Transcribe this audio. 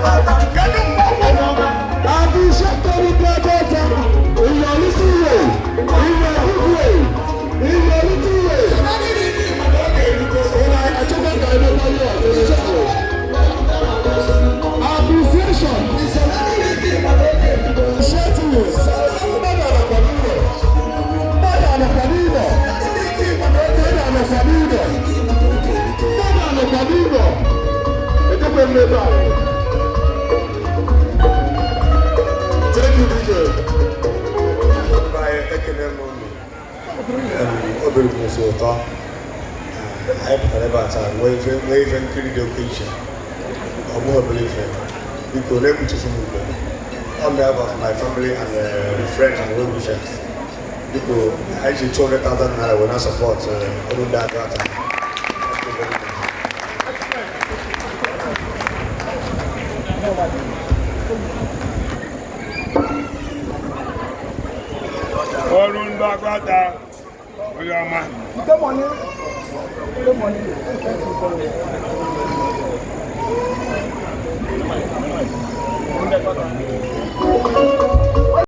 Kedu mmanwụ? Appreciate the Agụata in your little way, in your big way, in your little way. Ị na-achọkwa ka emekwa ihe ọzọ. Appreciation. Appreciate you. Mmadụ anọkwa n'ụlọ. Mmadụ anọkwa n'ụlọ. Mmadụ anọkwa n'ụlọ. Mmadụ anọkwa n'ụlọ. Ejekwe m n'ebe a. Thank you, DJ. Anyị ekele m unu. Obi dị m so ụtọ. Anyị pụtara ebe a taa nwee ife nkiri dị oke iche. Ọ bụghị obere ife. Biko, na-ekpuchisi m ugbo. On behalf of my family and friends and well wishers, biko, anyị ji 200,000 naira wee na support ọrụ ndị Agụata. Thank you very much. Ọrụ ndị Agụata, onye ọma. The money, the money. Thank you.